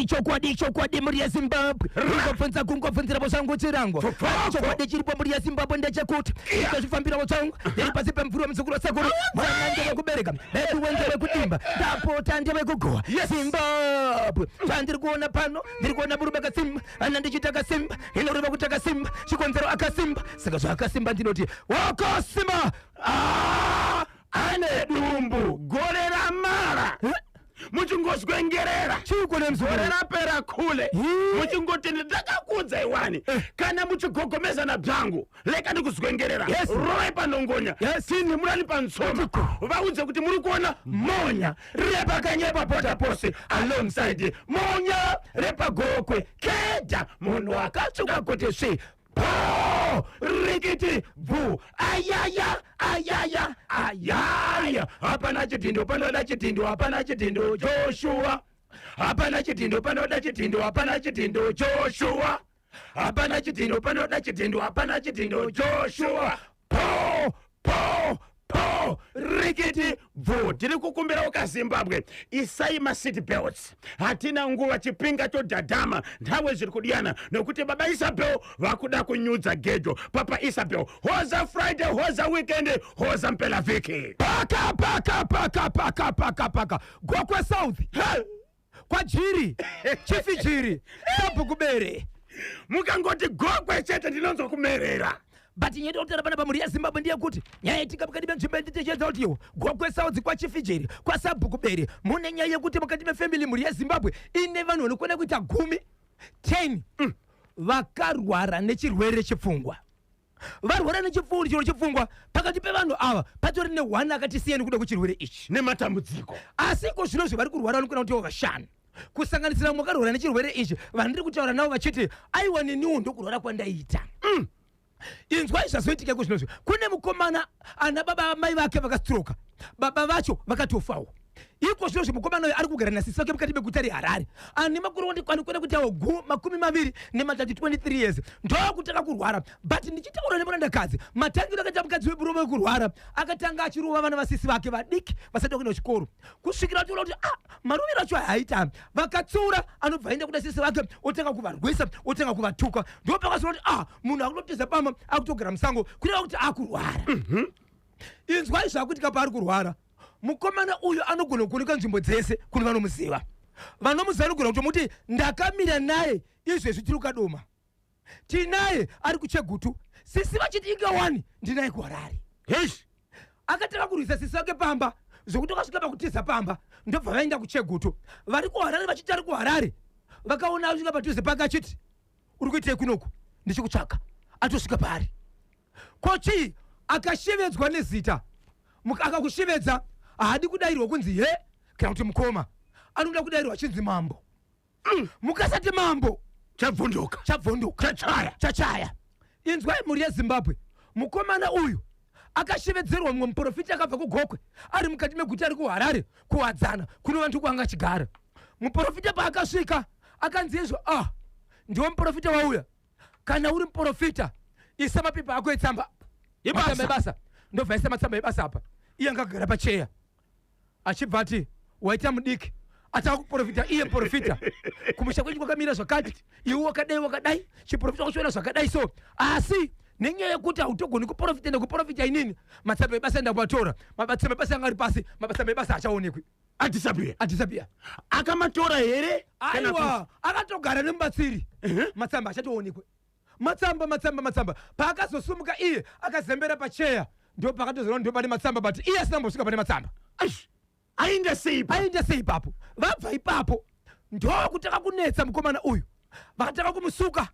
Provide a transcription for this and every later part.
Chokwadi, chokwadi, chokwadi, mhuri yeZimbabwe. Kungobvunza, kungobvunzira zvangu chirango. Chokwadi chiripo, mhuri yeZimbabwe, ndechekuti ndazvifambirawo zvangu ndiri pasi pemvuri wemuzukuru wasekuru. Mwana ndewekubereka, veduwe ndewekudimba, ndapota ndewekugowa. Zimbabwe, zvandiri kuona pano, ndiri kuona murume akasimba. Ana ndichiti akasimba, inoreva kuti akasimba, chikonzero akasimba. Saka zvaakasimba ndinoti wakasimba. Ah, ane dumbu gore ramara muchingozwengerera. Chiko nemuzukuru? Gore rapera kule. Hii. Muchingotenda ndakakuudzai wani, kana muchigogomezana byangu leka ndikuzwengerera. Rovai panongonya. Tinhimurani pansoma, vaudze kuti muri kuona monya repakanyepa pota pose alongside monya repagokwe keda munhu akatsvuka kuti svi po rikiti bvu ayaya ayaya ayaya. Hapana chidhindo panoda chidhindo, hapana chidhindo Joshua, hapana chidhindo panoda chidhindo, hapana chidhindo Joshua, hapana chidhindo panoda chidhindo, hapana chidhindo Joshua. Po po po rikiti bvu. Tiri kukumbirawo kaZimbabwe, isai maseat belts, hatina nguva. Chipinga chodhadhama, nthawe zviri kudiyana nokuti baba Isabel vakuda kunyudza gejo. Papa Isabel, hoza Friday, hoza weekend, hoza mpelavhiki. Paka paka paka paka paka paka Gokwe South, kwaJiri, Chief Jiri, Sabhuku Bere. Mukangoti Gokwe chete ndinonzwa kumerera. But nyaya yekutaura pana pamhuri yeZimbabwe ndeyekuti nyaya yetika mukati menzvimbo yanditichedza kuti iwo Gokwe South, kwaChief Jiri, kwaSabhuku Bere, mune nyaya yekuti mukati mefamily, mhuri yeZimbabwe, ine vanhu vanokwana kuita 10 10 vakarwara nechirwere chepfungwa. Varwara nechipfuuri chiro chepfungwa. Pakati pevanhu ava patori ne1 akati siyani kuda kuchirwere ichi nematambudziko. Asi iko zvino zvevari kurwara vanokwana kutiwo vashanu, kusanganisira mumwe akarwara nechirwere ichi vandiri kutaura navo vachiti aiwa, neniwo ndokurwara kwandaita. Inzwai zvazoitika iko zvinozvi. Kune mukomana ana baba mai vake vakastroka, baba vacho vakatofawo. Iko zvinozvi mukomana uyu ari kugara nasisi vake mukati meguta reHarare. Ane makore anokwana kuitawo 23, 23 years. Ndokutanga kurwara. But ndichitaura nemurandakadzi, matangiro akaita mukadzi wemurume wekurwara, akatanga achirova vana vasisi vake vadiki vasati vakuenda kuchikoro, kusvikira vatoona kuti ah, maruviro acho haaita. Vakatsiura, anobva aenda kuda sisi vake, otanga kuvarwisa, otanga kuvatuka. Ndo pakazoona kuti ah, munhu akutotiza pama, akutogara musango, kureva kuti akurwara. Inzwai zvakuitika paari kurwara. Mukomana uyu anogona kuoneka nzvimbo dzese kune vanomuziva. Vanomuziva anogona kutomuti ndakamira naye izvezvi, tiri kuKadoma, tinaye ari kuChegutu. Sisi vachiti inga wani ndinaye kuHarare. Heish. Akatanga kurwisa sisi vake pamba zvokuti vakasvika pakutiza pamba, ndobva vaenda kuChegutu. Vari kuHarare vachiti ari kuHarare, vakaona asvika padhuze pake achiti, "Uri kuitei kunoku? Ndichikutsvaka." Atosvika paari kochii, akashevedzwa nezita. Akakushevedza haadi kudayirwa kunzi he kana kuti mukoma, anoda kudayirwa achinzi mambo. Mukasati mambo, chabvunduka. Chabvunduka. Chachaya. Chachaya. Inzwai, mhuri yeZimbabwe, mukomana uyu akashevedzerwa mumwe muprofita akabva kuGokwe ari mukati meguta ari kuHarare kuWadzana kuno vantu kwanga achigara. Muprofita paakasvika akanzi izvo, "Ah, ndiwe muprofita wauya? Kana uri muprofita, isa mapepa ako etsamba." Yebasa. Matsamba ebasa. Ndobva aisa matsamba ebasa apa, iye angagara pacheya, achibva ati, "Waita mudiki." Atanga kuprofita iye muprofita, "Kumusha kwenyu kwakamira zvakati, iwe wakadai wakadai, chiprofita wachiona zvakadai." So asi nenyaya yekuti hautogoni kuprofita nekuprofita, inini matsamba ebasa ndakuatora. Matsamba ebasa anga ari pasi, matsamba ebasa hachaonekwi. Adisappear. Adisappear. Akamatora here kana Aiwa, akatogara nemubatsiri. Matsamba achatoonekwe. Matsamba, matsamba, matsamba. Paakazosumuka iye akazembera pacheya, ndo pakatozoona ndo pane matsamba, but iye asina kumbosvika pane matsamba. Aish, aenda sei pa Aenda sei ipapo? Vabva ipapo ndokutanga kunetsa mukomana uyu. Vakatanga kumusuka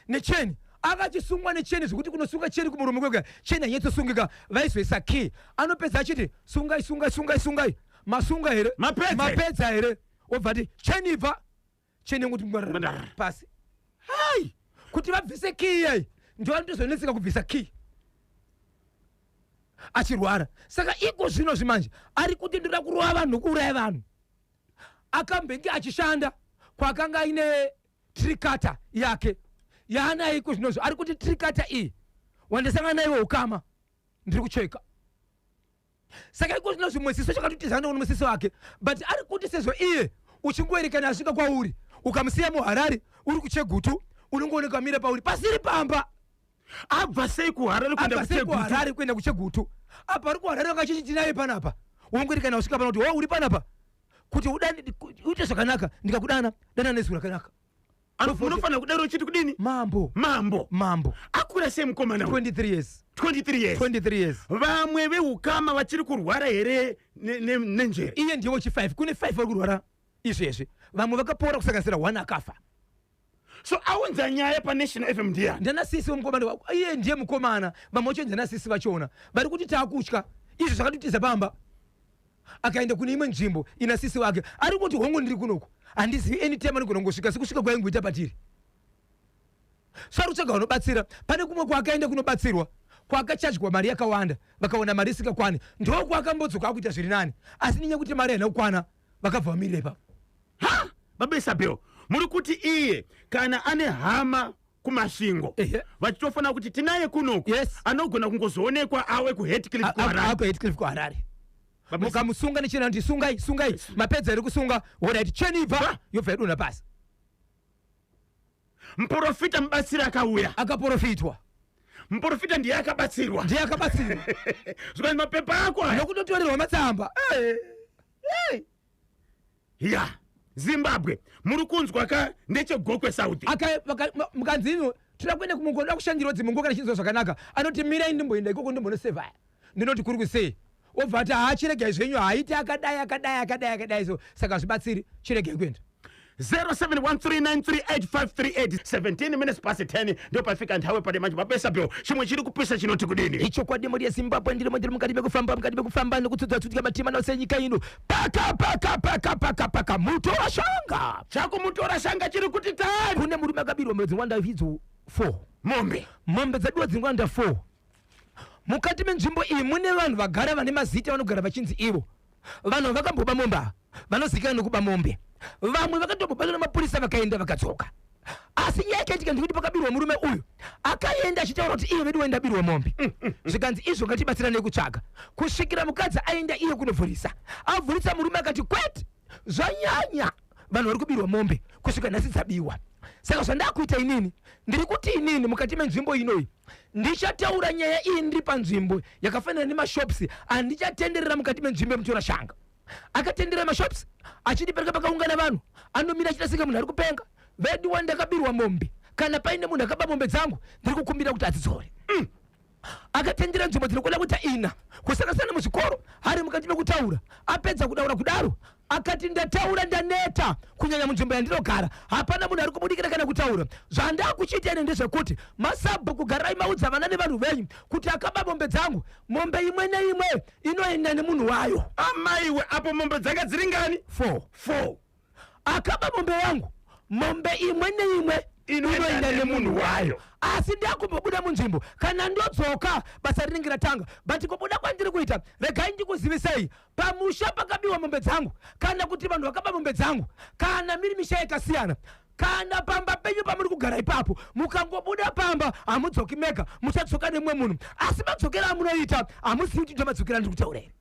necheni, akachisungwa necheni zvekuti kunosunga cheni kumuromo kwega, cheni hanyatsosungika, vaizoisa key. Anopedza achiti, "Sungai, sungai, sungai, sungai, masunga here?" Mapedza. "Mapedza here?" Obva ati, "Cheni ibva." Cheni yongoti Ngwarara. pasi. Hai, kuti vabvise key iyai, ndo anotozonetseka kubvisa key achirwara. Saka iko zvino zvimanje ari kuti ndoda kurova vanhu, kuuraya vanhu. Akambenge achishanda kwakanga aine trikata yake yaanayo iko zvinozvo. Ari kuti, "Trikata iyi wandisangana naiwo ukama ndiri kucheka." Saka iko zvino zvimwe siso chakatotizana nomusisi wake, but ari kuti sezvo iye uchingoerekana asvika kwauri. Ukamusiya muHarare, uri kuChegutu, unongooneka mira pauri pasiri pamba. Abva sei kuHarare kuenda Abva sei kuChegutu? kuHarare kuenda kuChegutu? Apa ari kuHarare, vanga tinaye panapa. Ungori kana usvika pano kuti wo uri panapa, kuti uite zvakanaka, ndikakudana dana nezwi rakanaka. Munofanira kudaro uchiti kudini? Mambo. Mambo. Mambo. Akura sei mukomana uyu? 23 years. 23 years. 23 years. Vamwe veukama vachiri kurwara here nenjere? Iye ndiye wechi5. Kune 5 vari kurwara izvezvi, vamwe vakapora, kusanganisira 1 akafa. So aunza nyaya paNational FM ndiyani? Ndana sisi wemukomana. Iye ndiye mukomana, vamwe vacho ndana sisi vachona vari kuti taakutya izvo zvakatitiza pamba. Akaenda kune imwe nzvimbo ina sisi wake. Ari kuti hongu, ndiri kunoku, handizivi anytime anogona kungosvika sekusvika kwaingoita patiri. So ari kutsvaga vanobatsira. Pane kumwe kwaakaenda kunobatsirwa, kwaakachajwa mari yakawanda, vakaona mari isingakwani. Ndokwakambodzoka akuita zviri nani, asi nenyaya yekuti mari haina kukwana, vakabva vamirira ipapo. Ha, baba Isabel, muri kuti iye kana ane hama kuMasvingo, vachitofanira kuti tinaye kunoku, anogona kungozoonekwa awe kuHatcliffe kuHarare. AkuHatcliffe kuHarare. Baba. Mukamusunga nechena kuti sungai, sungai, mapedza eri kusunga, alright, cheni ibva, yobva yadonha pasi. Muprofita mubatsiri akauya. Akaprofitwa. Muprofita ndiye akabatsirwa. Ndiye akabatsirwa. Zvikanzi mapepa ako aya. Nokutotorerwa matsamba. Ya, Zimbabwe, muri kunzwa ka? NdecheGokwe South. Mukanzi ino toda kuenda kumungoda kushandirwa dzimungo, kana chinzwa zvakanaka, anoti mirai ndimboenda ikoko, ndimbonosevhaya, ndinoti kuri kusei. Obva ati haa, chiregai zvenyu, haiti akadai, akadai, akadai, akadai. So saka zvibatsiri, chiregai kuenda. 0713938538. 17 minutes past 10 ndopafika nthawi pade manje. Baba Isabel, chimwe chiri kupisa chinoti kudini? Ichokwadi, mhuri yeZimbabwe, ndirimo, ndiri mukati mekufamba, mukati mekufamba nekutsudza matima nose enyika ino. Paka paka paka paka paka mutora shanga. Chakumutora shanga chiri kuti tani? Kune murume akabirwa mombe dzinowanda idzo 4. Mombe. Mombe dzabiwa dzinowanda 4. Mukati menzvimbo iyi mune vanhu vagara vane mazita, vanogara vachinzi ivo vanhu vakamboba mombe ava, vanozivikanwa nekuba mombe. Vamwe vakatombobatwa nemapurisa, vakaenda vakadzoka. Asi nyaya yakaitika ndekuti pakabirwa murume uyu, akaenda achitaura kuti iye vedu wendabirwa mombe. Zvikanzi izvo ngatibatsirane kutsvaga, kusvikira mukadzi aenda iye kunovhurisa. Avhurisa, murume akati kwete, zvanyanya, vanhu vari kubirwa mombe kusvika nhasi dzabiwa. Saka zvandakuita inini, ndiri kuti inini mukati menzvimbo inoyi ndichataura nyaya iyi ndiri panzvimbo yakafanana nemashops, handichatenderera mukati menzvimbo yemutora shanga. Akatenderera mashops achitipereka pakaungana vanhu, anomira achita senge munhu ari kupenga. Vedu wandakabirwa mombe, kana paine munhu akaba mombe dzangu, ndiri kukumbira kuti adzidzore. Akatendera nzvimbo dzinokwana kuita 4, kusanganisana muzvikoro, ari mukati mekutaura. Apedza kutaura kudaro, akati ndataura, ndaneta, kunyanya munzvimbo yandinogara hapana munhu ari kubudikira kana kutaura. Zvandakuchiita ine ndezvekuti masabhuku, garai maudza vana nevanhu venyu kuti akaba mombe dzangu, mombe imwe neimwe inoenda nemunhu wayo. Amaiwe, apo mombe dzanga dziri ngani? 4. 4. Akaba mombe yangu, mombe imwe neimwe inoenda inoenda nemunhu nemunhu wayo. wayo. Asi ndakumbobuda munzvimbo, kana ndodzoka basa rinenge ratanga. But kubuda kwandiri kuita, regai ndikuzivisei, pamusha pakabiwa mombe dzangu, kana kuti vanhu vakaba mombe dzangu, kana miri misha yakasiyana, kana pamba penyu pamuri kugara ipapo, mukangobuda pamba hamudzoki mega, muchadzoka nemumwe munhu. Asi madzokero amunoita hamuzivi kuti ndo madzokero andiri kutaura here.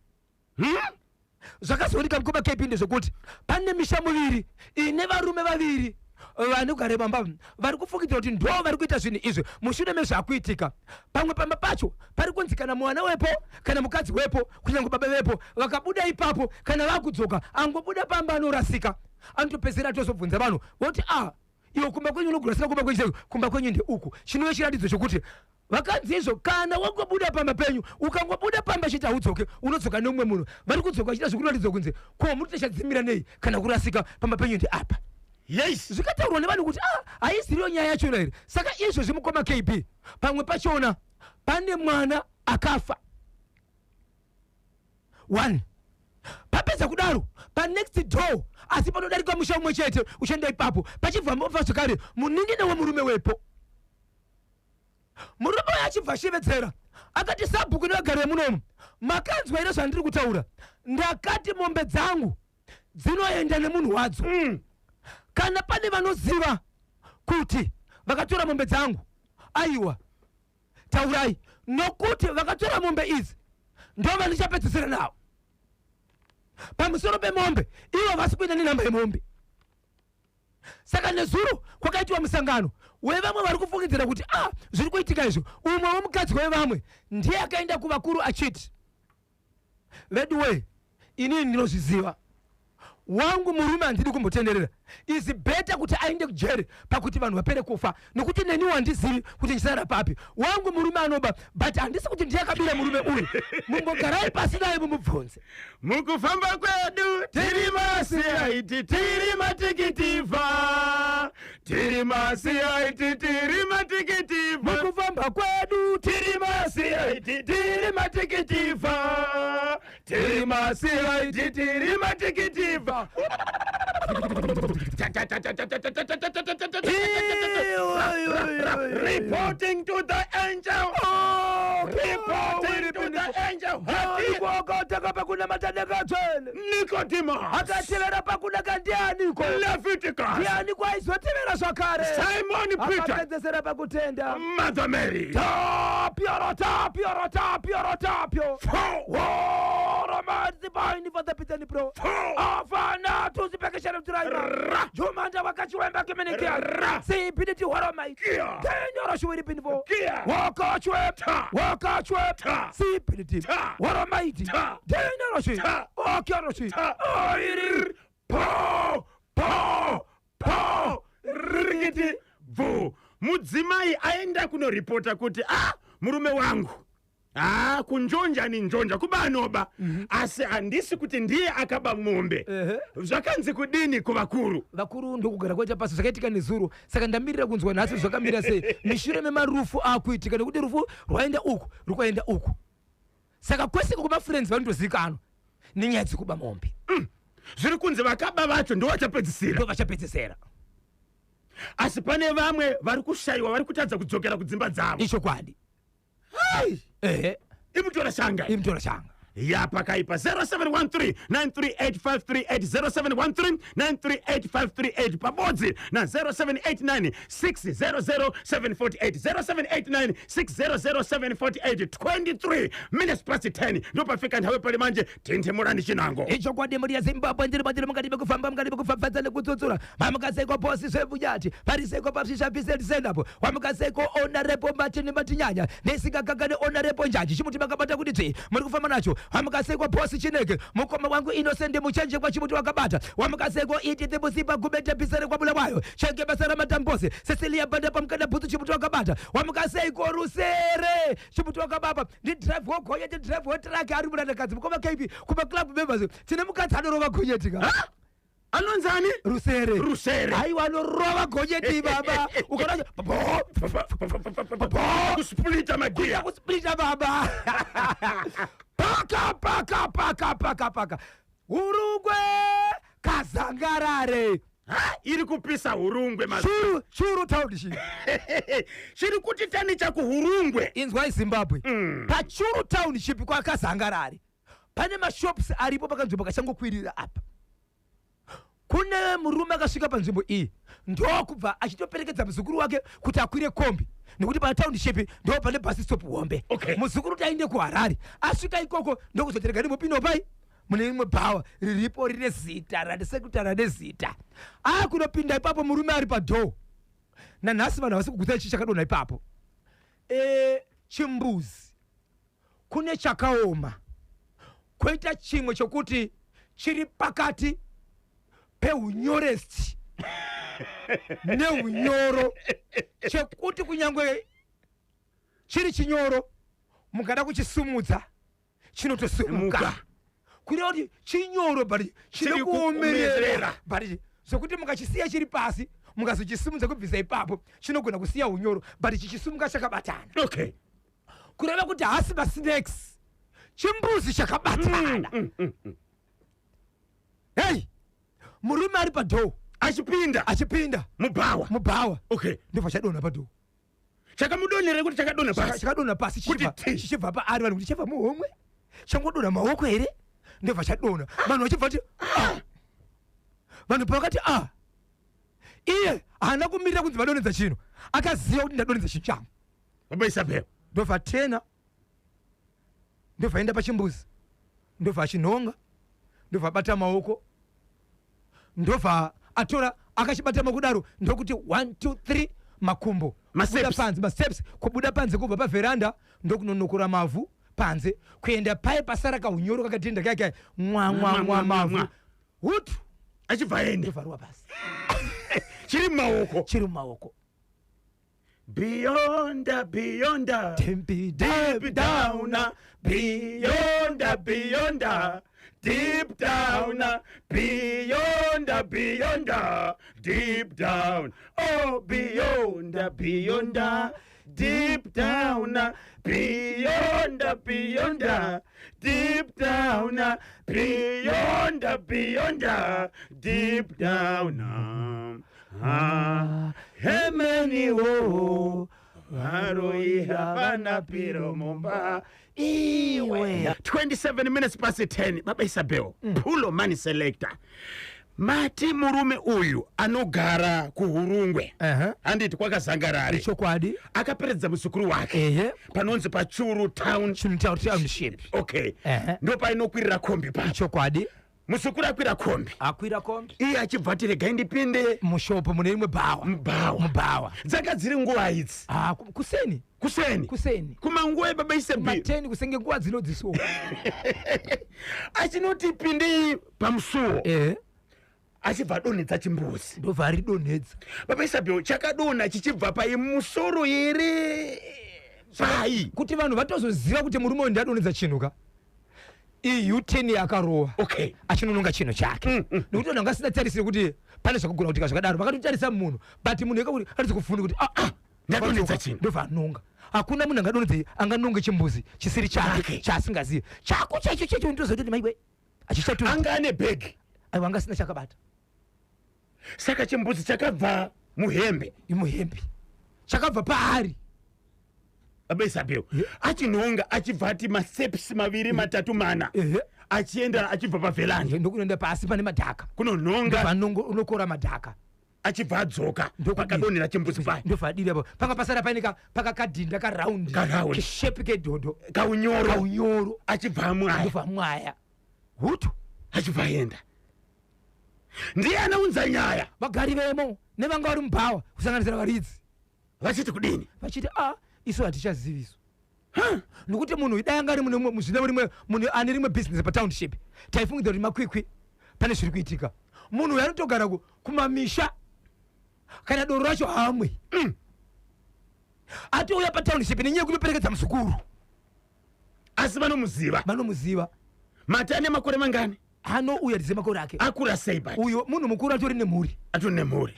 Zvakazooneka, mukoma KP, ndezvekuti pane misha muviri ine varume vaviri vanogara pamba, vari kufungidzira kuti ndo vari kuita zvinhu izvi. Mushure mezvakuitika, pamwe pamba pacho pari kunzi kana mwana wepo, kana mukadzi wepo, kunyange baba vepo vakabuda ipapo, kana vakudzoka, angobuda pamba anorasika, anotopedzisira atozobvunza vanhu voti a iwe kumba kwenyu unogorasika, kumba kwenyu sei? Kumba kwenyu ndeuku. Chinove chiratidzo chokuti vakanzi izvo, kana wangobuda pamba penyu, ukangobuda pamba chete haudzoke, unodzoka nemumwe munhu. Vari kudzoka vachita zvekuratidza kunze ko muri tichadzimira nei kana kurasika, pamba penyu ndeapa. Zvikataurwa nevanhu kuti ah, haisiriyo nyaya yachona here? Saka izvozvi, mukoma KB, pamwe pachona pane mwana akafa one. Papedza kudaro, panext door, asi panodarika musha umwe chete uchienda ipapo, pachibva mobva zvekare munin'ina wemurume wepo. Murume uyo achibva ashevedzera akati, sabhuku nevagari vemunomu, makanzwa here zvandiri kutaura? Ndakati mombe dzangu dzinoenda nemunhu wadzo. Kana pane vanoziva kuti vakatora mombe dzangu, aiwa, taurai, nokuti vakatora mombe idzi ndo vandichapedzisira navo. Pamusoro pemombe, ivo vasi kuenda nenhamba yemombe. Saka nezuro kwakaitwa musangano wevamwe vari kufungidzira kuti a zviri kuitika izvo. Umwe wemukadzi wevamwe ndiye akaenda kuvakuru achiti, veduwe, inini ndinozviziva, wangu murume handidi kumbotenderera, is better kuti aende kujeri pakuti vanhu vapere kufa, nokuti neniwo handizivi kuti ndichisara papi. Wangu murume anoba, but handisi kuti ndiye akabira murume uyu. Mumbogarai pasi naye mumubvunze. Mukufamba kwedu tiri masiaiti, tiri matikitivha, tiri masiaiti, tiri matikitivha. Mukufamba kwedu tiri masiaiti, tiri matikitivha, tiri masiaiti, tiri matikitivha. Reporting to the angel, reporting to the angel. Akatanga pakunamata nekatsvene. Nicodemus. Akatevera pakunaka ndianiko? Leviticus. Ndianiko aizotevera zvakare? Simon Peter. Akapedzesera pakutenda. Mother Mary. Tapio, tapio, tapio, tapio. Four. Romanzibainivadapitani. Four. Afana tuzipekeshera turaima. Ra. Jumanda wakachiwemba kimenikia. Ra. Sipiniti horomai. Kia. Tenyoroshuwiripinivo. Kia. Wakachwe. Ta. Wakachwe. Ta. Sipiniti. Ta. Horomaiti. Ta. Tenyoroshi. Ta. Okyoroshi. Ta. Oiri. Po, po, po, rikiti bvu. Mudzimai aenda kunoripota kuti a murume wangu ha kunjonja ni njonja, kuba anoba, asi handisi kuti ndiye akaba mombe. Ehe. Zvakanzi kudini kuvakuru? Vakuru ndokugara kwaita pasi zvakaitika nezuro. Saka ndamirira kunzwa nhasi zvakamira sei mishure memarufu akuitika, nekuti rufu rwaenda uku, rukwaenda uku. Saka kwese kumafriends vanotozivikanwa nenyaya dzekuba mombe. Zviri kunzi vakaba vacho ndo vachapedzisira. Ndo vachapedzesera. Asi pane vamwe vari kushayiwa, vari kutadza kudzokera kudzimba dzavo. Ichokwadi. Hai! Ehe. Imutora shanga. Imutora shanga. Ya, pakaipa. 0713 938538, 0713 938538 pabodzi na 0789 600 748, 0789 600 748. 23 minutes past 10 ndopafika nthawi pali manje. Tinthimulani chinango. Ichokwadi, mhuri yeZimbabwe, ndiri mandiri mukati mekufamba, mukati mekufafadza nekutsutsura. Mamukaseiko bosi zvebunyati pariseiko pasvishapisendisendapo wamukaseiko onarepo matini matinyanya nesingakakane onarepo njanji chimuti makabata kuti dzvi muri kufamba nacho. Wamukaseiko bosi chineke mukoma wangu Innocent muchenje kwachimuti wakabata. Wamukaseiko ititi musipa gubete pisere kwabulawayo chenge basa ramatambosi Cecilia banda pamukada bhutsu chimuti wakabata. Wamukaseiko rusere chimuti wakababa ndidrive wogonyeti, drive wetraki ari muranakadzi mukoma kp kumaclub members tine mukadzi anorova gonyeti ka. Anonzani? Rusere. Rusere. Aiwa, anorova gonyeti baba, ukaona bo kusplita magiya. Kusplita baba, paka paka paka paka paka. Hurungwe kazangarare. Ha, iri kupisa Hurungwe. Churu township. Chiri kuti tani chakuHurungwe. Inzwai Zimbabwe, paChuru township kwakazangarare pane mashops aripo pakanzvimbo kachangokwirira apa. Kune murume akasvika panzvimbo iyi ndokubva achitoperekedza muzukuru wake kuti akwire kombi, nekuti patownship ndo pane bus stop hombe. Muzukuru kuti aende kuHarare, asvika ikoko ndokuzoterega ndimupinda pai mune rimwe bhawa riripo rine zita randisekutara nezita. Akunopinda ipapo, murume ari padhoo. Nanhasi vanhu havasi kugutsa ichi chakadonha ipapo. Chimbuzi kune chakaoma, kwoita chimwe chokuti chiri pakati peunyoresti neunyoro, chekuti kunyange chiri chinyoro mukada kuchisumudza chinotosumuka. Muka. Kureva kuti chinyoro but chine Chiri kuomerera. kuomerera. But zvokuti mukachisiya chiri pasi, mukazochisimudza kubvisa ipapo, chinogona kusiya unyoro but chichisumuka chakabatana. Kureva kuti haasi masnacks, chimbuzi chakabatana. Hei, murume ari padhoo. Achipinda. Achipinda. Mubhawa. Mubhawa. Ndobva chadonha padhoo. Chakamudonhera kuti chakadonha pasi. Chakadonha pasi. Kuti ti. Chichibva paari, vanhu kuti chabva muhomwe, changodonha maoko here? Ndobva chadonha, vanhu vachibva ti "Ah." Vanhu pavakati a iye haana kumirira kunzi vadonhedza chinhu, akaziva kuti ndadonhedza chinhu changu. Baba Isabel. Ndobva tena, ndobva enda pachimbuzi, ndobva achinhonga, ndobva abata maoko, ndobva atora. Akachibata makudaro, ndokuti 1 2 3, makumbo Ma-steps. kubuda panze, masteps kubuda panze, kubva pavheranda ndokunonokora mavhu panze, kuenda paye pasara kaunyoro kakadhinda kaya kaya, mwa mwa mwa Mwa, mwa, mavhu mwa. Hutu. Achibva aenda. Ndovharwa pasi. Chiri mumaoko. Chiri mumaoko. Beyond, beyond. Tempi. Deep down, beyond, beyond, deep down, beyond, beyond, deep down, oh, beyond, beyond, deep down, beyond, beyond, deep down, beyond, beyond, deep down. Ah, hemeniwo varoi havana piro mumba. Iwe. 27 minutes past 10. Baba Isabel, Pulo Money Selector, mati murume uyu anogara kuHurungwe, handiti? Kwakazangarare. Chokwadi. Akaperedza muzukuru wake panonzi paChuru Town. Chinhu Township. Okay. Ndo painokwirira kombi pacho. Chokwadi. Muzukuru akwira kombi. Akwira kombi. Iye achibva ati, "Regai ndipinde mushopo mune rimwe bhawa." Mubhawa. Mubhawa. Dzanga dziri nguva idzi? Ah, kuseni. Kuseni. Kuseni. Kumanguva, baba Isabel? Ma10 kusenge, nguva dzinodziso. Achinoti pindei pamusuwo, achibva adonhedza chimbuzi. Ndobva aridonhedza. Baba Isabel, chakadonha chichibva pai? Musoro here? Pai? Kuti vanhu vatozoziva kuti murume uyu ndiadonhedza chinhu ka, iU10 yakarova achinononga chinhu chake, nekuti vanhu vanga vasingatarisire kuti pane zvakagona kuitika zvakadaro. Vakatotarisa munhu, but munhu eka kuti aritsi kufunda kuti ah, ah, Ndadonhedza chinhu. Ndobva anonga. Hakuna munhu angadonhedze, anganonge chimbuzi chisiri chake, Chake. chaasingazivi, chako chaicho chaicho. Ndozoti maiwe achichatu. Anga ane bhegi? Aiwa, anga asina chakabata. Saka chimbuzi chakabva muhembe? Imuhembe, chakabva paari. Baba Isabel, achinhonga, achibva ati masteps maviri, matatu, mana, achienda achibva pavheranda. Ndokunoenda pasi pane madhaka. Kunonhonga. Ndobva unokora madhaka. Achibva adzoka. Ndokudii? Pakadonhera chimbuzi pai? Ndobva adira apo panga pasara paine pakakadhinda karaundi. Karaundi. Keshape kedhodho. Kaunyoro. Kaunyoro. Achibva amwaya. Ndobva amwaya, hutu. Achibva aenda. Ndiye anaunza nyaya? Vagari vemo nevanga vari mubhawa, kusanganisira varidzi. Vachiti kudini? Vachiti, a, isu hatichaziviso, nokuti munhu dai anga ari mune muzvina rimwe, munhu ane rimwe bhizinesi patownship, taifungidza kuti makwikwi, pane zviri kuitika. Munhu uyu anotogara kumamisha, kana doro racho hamwe. Atouya patownship nenyaya yekunoperekedza muzukuru. Asi vanomuziva? Vanomuziva. Mati ane makore mangani? Anouya tize makore ake. Akura sei but? Uyo munhu mukuru, atori nemhuri. Atori nemhuri.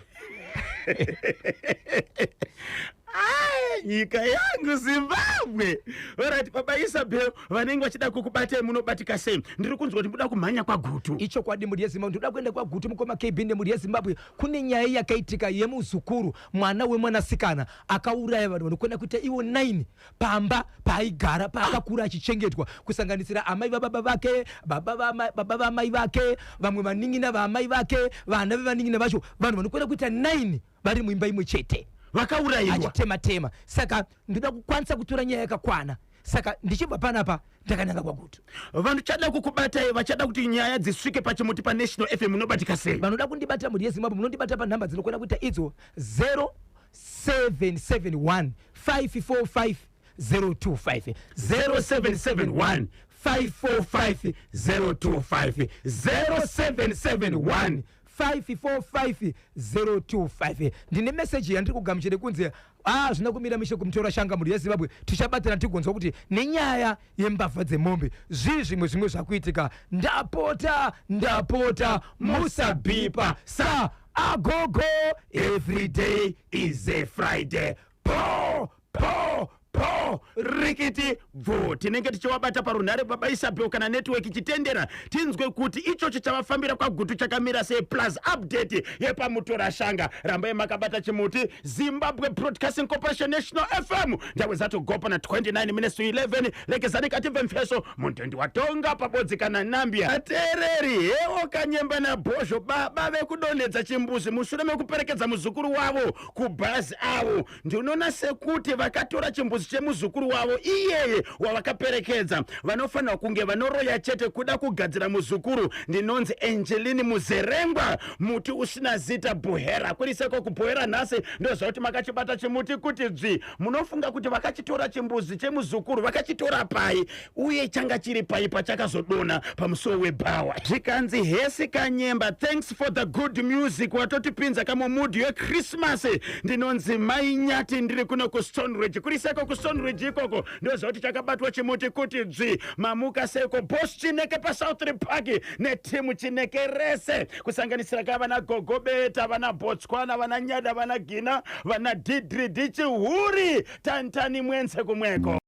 Ai, nyika yangu Zimbabwe. Alright, baba Isabel, vanenge vachida kukubatai munobatika sei? Ndiri kunzwa kuti muda kumhanya kwaGutu. Ichokwadi, mhuri yeZimbabwe, ndoda kuenda kwaGutu, mukoma KB nemhuri yeZimbabwe. Kune nyaya yakaitika yemuzukuru, mwana wemwanasikana, akauraya vanhu vanokwana kuita ivo 9 pamba paaigara, paakakura achichengetwa, kusanganisira amai vababa vake, baba vamai vake, vamwe vanin'ina vaamai vake, vana vevanin'ina vacho. Vanhu vanokwana kuita 9 vari muimba imwe chete. Vakaurayiwa. Achitema-tema. Saka ndoda kukwanisa kutora nyaya yakakwana. Saka ndichibva panapa ndakananga kwaGutu. Vanochada kukubatai, vachada kuti nyaya dzisvike pachimuti paNational FM, munobatika sei? Vanoda kundibata, mhuri yeZimbabwe, munondibata panhamba dzinokwana kuita idzo 0771 545 025. 0771 545 025, 0771 545 025. Ndine meseji yandiri kugamuchira kunzi a zvina kumira mishe kumutora shanga. Mhuri yeZimbabwe, tichabatana tigonzwa kuti nenyaya yembavha dzemombe zvii zvimwe zvimwe zvakuitika. Ndapota, ndapota, musabhipa sa agogo. Every day is a Friday. Po po po, rikiti bvu. Tinenge tichiwabata parunhare, baba Isabel, kana network ichitendera, tinzwe kuti ichocho chavafambira kwaGutu chakamira sei, plus update yepamutorashanga. Rambai makabata chimuti, Zimbabwe Broadcasting Corporation, National FM. Ndave dzatogopa na 29 minutes to 11. Lekezani katibve mfeso muntendi watonga pabodzi kana Nambia. Ateereri hewo, Kanyemba naBhozho, baba vekudonhedza chimbuzi mushure mekuperekedza muzukuru wavo kubhazi avo, ndinoona sekuti vakatora chimbuzi. chimbuzi chemuzukuru wavo iyeye wavakaperekedza. Vanofanirwa kunge vanoroya chete kuda kugadzira muzukuru. Ndinonzi Angeline Muzerengwa, muti usina zita Buhera. Kuriseko kuBuhera nhasi ndoziva kuti makachibata chimuti kuti dzvi. Munofunga kuti vakachitora chimbuzi chemuzukuru vakachitora pai uye changa chiri pai pachakazodonha pamusuwo webhawa? Zvikanzi hesi Kanyemba, thanks for the good music, watotipinza kamumudhi yechristmas. Ndinonzi Mai Nyati, ndiri kuno kuStone Ridge. Kuriseko kuStone Ridge ikoko ndoziva kuti chakabatwa chimuti kuti dzvi. Mamuka seko Boss Chineke paSouth Park netimu Chineke rese, kusanganisira ka vana Gogobeta, vana Botswana, vana Nyada, vana Gina, vana Didridi Chihuri, Tantani Mwense kumweko.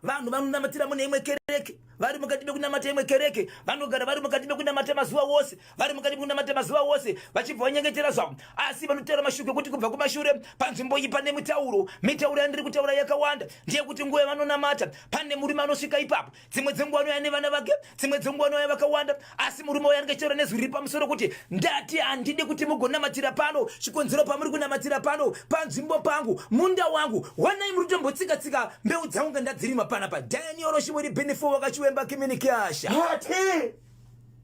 Vanhu vanonamatira mune imwe kereke vari mukati mekunamata imwe kereke, vanogara vari mukati mekunamata mazuva wose, vari mukati mekunamata mazuva wose, vachibva vanyengetera zvavo, asi vanotaura mashoko ekuti kubva kumashure panzvimbo iyi pane mitauro. Mitauro yandiri kutaura yakawanda ndeyekuti nguva yavanonamata pane murume anosvika ipapo. Dzimwe dzenguva anouya nevana vake, dzimwe dzenguva anouya vakawanda, asi murume uyo anenge achitaura nezwi riri pamusoro kuti ndati handidi kuti mugonamatira pano. Chikonzero pamuri kunamatira pano panzvimbo pangu, munda wangu, wanai muri kutombotsika-tsika mbeu dzangu nga ndadzirima panapa. Daniel Shimuri Benefo wakachiwemba Kiminikiasha. Pati.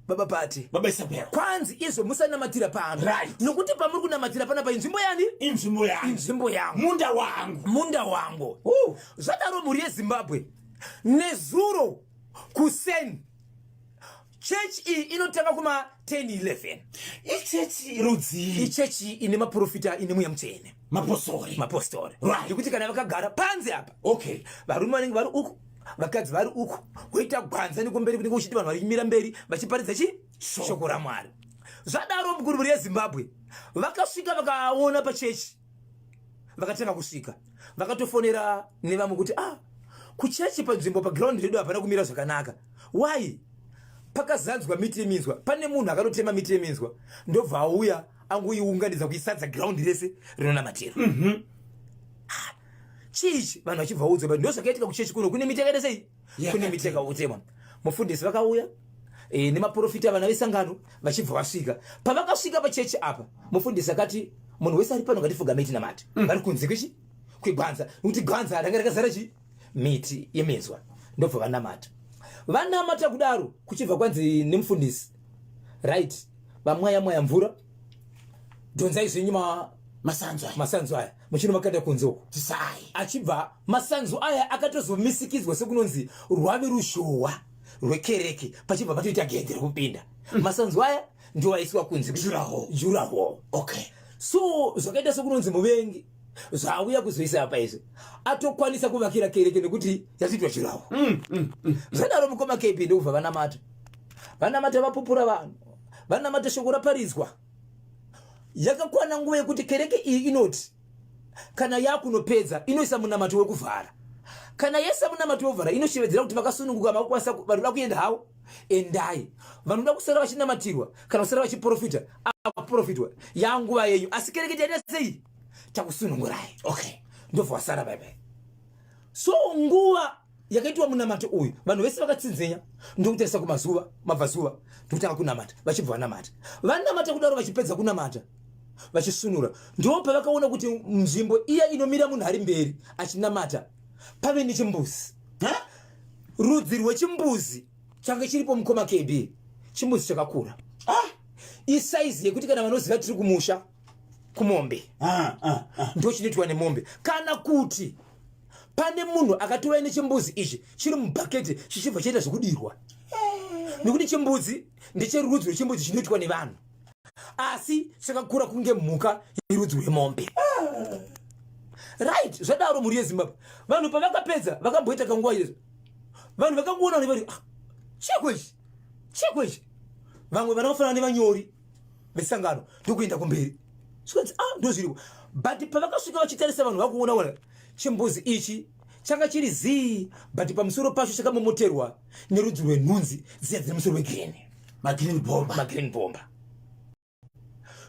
Baba Pati. Baba Isabel. Kwanzi izvo musanamatira pano. Right. Nokuti pamuri kunamatira panapa inzvimbo yani? Inzvimbo yangu. Inzvimbo yangu. Munda wangu. Munda wangu. Zvadaro mhuri yeZimbabwe, nezuro kuseni chechi iyi inotanga kuma 10 11. Ichechi rudzii? Ichechi ine maprofita, ine Mweya Mutsvene. Mapostori. Mapostori. Nekuti kana vakagara panze apa, varume vanenge vari uku, vakadzi vari uku, woita gwanza nekumberi kunenge kuchiti vanhu varimira mberi vachiparidza chi shoko raMwari. Zvadaro mukuru, mhuri yeZimbabwe, vakasvika vakaona pachechi, vakatanga kusvika vakatofonera nevamwe kuti, ah, kuchechi panzvimbo paground redu hapana kumira zvakanaka. Why? Pakazadzwa miti yeminzwa. Pane munhu akatotema miti yeminzwa, ndobva auya angoiunganidza kuisadza ground rese rinonamatira. Ah, chiichi? Vanhu vachibva udzwa, but ndo zvakaitika kuchechi kuno, kune miti yakaita sei, kune miti yakautemwa. Mufundisi vakauya nemaprofita, vana vesangano vachibva vasvika. Pavakasvika pachechi apa, mufundisi akati munhu wese ari pano ngatifugame tinamate. Vari kunze kwechi kwegwanza, nekuti gwanza ranga rakazara chi miti yeminzwa. Ndobva vanamata. Vanamata kudaro, kuchibva kwanzi nemufundisi, right, vamwaya mwaya mvura, dhonzai zvenyu masanzu aya. Masanzu aya muchinomakanda kunze uko. Tisai. Achibva masanzu aya akatozomisikidzwa sekunonzi rwave ruzhowa rwekereke, pachibva patoita gedhe rekupinda. Masanzu aya ndiwo aiswa kunze. Durawall. Durawall. So zvakaita sekunonzi muvengi zvauya kuzoisa apa izvi, atokwanisa kuvakira kereke nekuti yatoitwa durawall. Zvadaro mukoma KB, ndokubva vanamata, vanamata, vapupura vanhu, vanamata, shoko raparidzwa. Yakakwana nguva yekuti kereke iyi inoti kana yakunopedza inoisa munamato wekuvhara. Kana yaisa munamato wekuvhara, inoshevedzera kuti vakasununguka, makukwanisa, vanoda kuenda havo endai, vanoda kusara vachinamatirwa kana kusara vachiprofita aprofitwa, yanguva yenyu, asi kereke taita sei, takusunungurai. Ndobva wasara baibai. So nguva yakaitwa munamato uyu, vanhu vese vakatsinzinya ndokutarisa kumazuva mabvazuva, ndokutanga kunamata. Vachibva vanamata, vanamata kudaro, vachipedza kunamata, vachisunura, ndo pavakaona kuti nzvimbo iya inomira munhu ari mberi achinamata pave nechimbuzi. Rudzi rwechimbuzi change chiripo, mukoma KB, chimbuzi chakakura. Isaizi yekuti kana vanoziva tiri kumusha kumombe, ndo chinoitwa nemombe, kana kuti pane munhu akatouya nechimbuzi ichi chiri mubhaketi, chichibva chaita zvekudirwa, nekuti chimbuzi ndecherudzi rwechimbuzi chinoitwa nevanhu, asi chakakura kunge mhuka yerudzi rwemombe. Right, zvadaro mhuri yeZimbabwe, vanhu pavakapedza vakamboita kanguva izvo, vanhu vakangoona vari, ah, cheko ichi, cheko ichi. Vamwe vana vafanana nevanyori vesangano ndokuenda kumberi, zvikanzi, ah, ndo zviripo. But pavakasvika vachitarisa, vanhu vakuona ona chimbuzi ichi changa chiri zii, but pamusoro pacho chakamomoterwa nerudzi rwenhunzi dziya dzine musoro wegreen. Magreen bomber. Magreen bomber.